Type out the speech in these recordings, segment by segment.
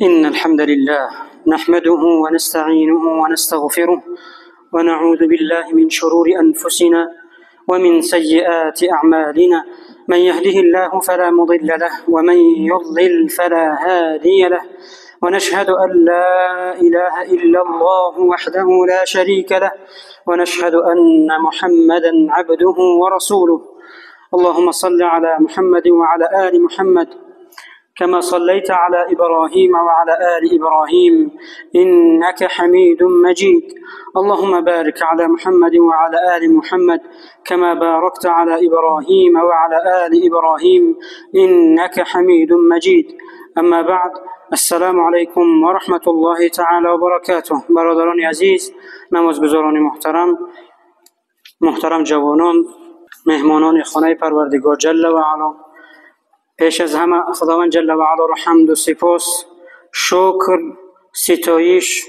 إن الحمد لله نحمده ونستعينه ونستغفره ونعوذ بالله من شرور أنفسنا ومن سيئات أعمالنا، من يهده الله فلا مضل له ومن يضلل فلا هادي له، ونشهد أن لا إله إلا الله وحده لا شريك له، ونشهد أن محمدا عبده ورسوله. اللهم صل على محمد وعلى آل محمد كما صليت على إبراهيم وعلى آل إبراهيم إنك حميد مجيد. اللهم بارك على محمد وعلى آل محمد كما باركت على إبراهيم وعلى آل إبراهيم إنك حميد مجيد. أما بعد، السلام علیکم و رحمت الله تعالی و برکاته. برادران عزیز، نمازگزاران محترم، محترم جوانان، مهمانان خانه پروردگار جل و علا، پیش از همه خداوند جل و علا را حمد و سپاس، شکر، ستایش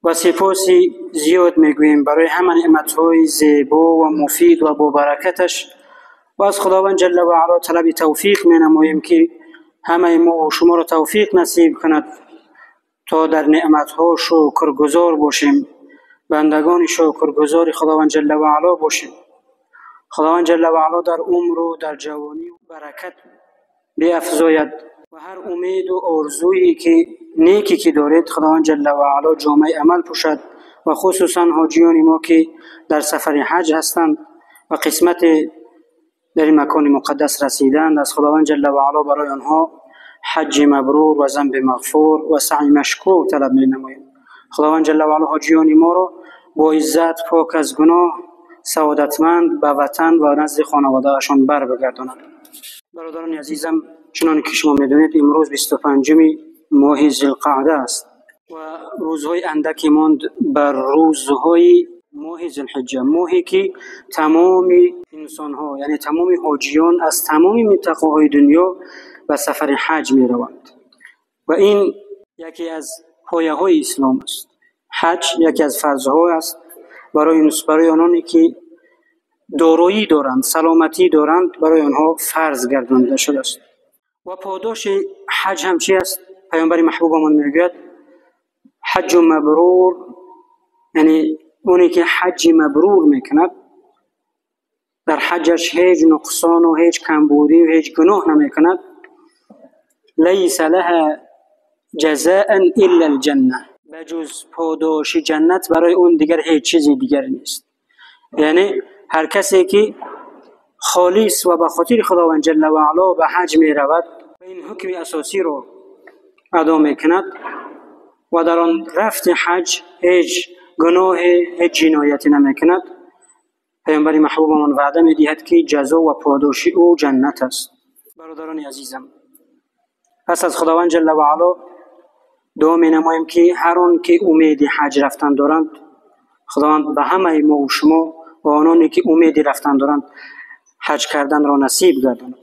و سپاس زیاد میگوییم برای همه نعمت‌های زیبا و مفید و با برکتش، و از خداوند جل و علا طلب توفیق مینماییم که همه ما و شما را توفیق نصیب کند تا در نعمت‌ها شکرگزار باشیم، بندگان شکرگزار خداوند جل و علا باشیم. خداوند جل و علا در عمر و در جوانی برکت بیافزاید و هر امید و آرزویی که نیکی که دارید خداوند جل و علا جامعه عمل پوشد، و خصوصا حاجیان ما که در سفر حج هستند و قسمت در این مکان مقدس رسیدند، از خداوند جل و علا برای آنها حج مبرور و ذنب مغفور و سعی مشکور طلب می نماییم. خداوند جل و علا حاجیان ما را با عزت، پاک از گناه، سعادتمند به وطن و نزد خانواده‌شان بر بگرداند. برادران عزیزم، چنان که شما میدونید امروز 25 ماه ذوالقعده است و روزهای اندکی ماند بر روزهای ماه ذوالحجه، ماهی که تمام انسان‌ها یعنی تمام حاجیان از تمام منطقه‌های دنیا به سفر حج می‌روند و این یکی از پایه‌های اسلام است. حج یکی از فرض‌ها است برای آنانی که دارایی دارند، سلامتی دارند، برای آنها فرض گردانده شده است. و پاداش حج هم چی است؟ پیامبر محبوبمان میگوید حج مبرور، یعنی اونی که حج مبرور میکند در حجش هیچ نقصان و هیچ کمبودی و هیچ گناه نمیکند، لیس لها جزاء الا الجنه، بجز پاداش جنت برای اون دیگر هیچ چیزی دیگر نیست. یعنی هر کسی که خالص و به خاطر خداوند جل و علا به حج می رود و این حکم اساسی رو ادا می کند و در آن رفت حج هیچ گناه، هیچ جنایتی نمی کند، پیامبر محبوبمان وعده می دهد که جزا و پاداش او جنت است. برادران عزیزم، پس از خداوند جل و علا دعا می نماییم که هر آن که امید حج رفتن دارند، خداوند به همه ما و شما و آنانی که امید رفتن دارند حج کردن را نصیب گرداند.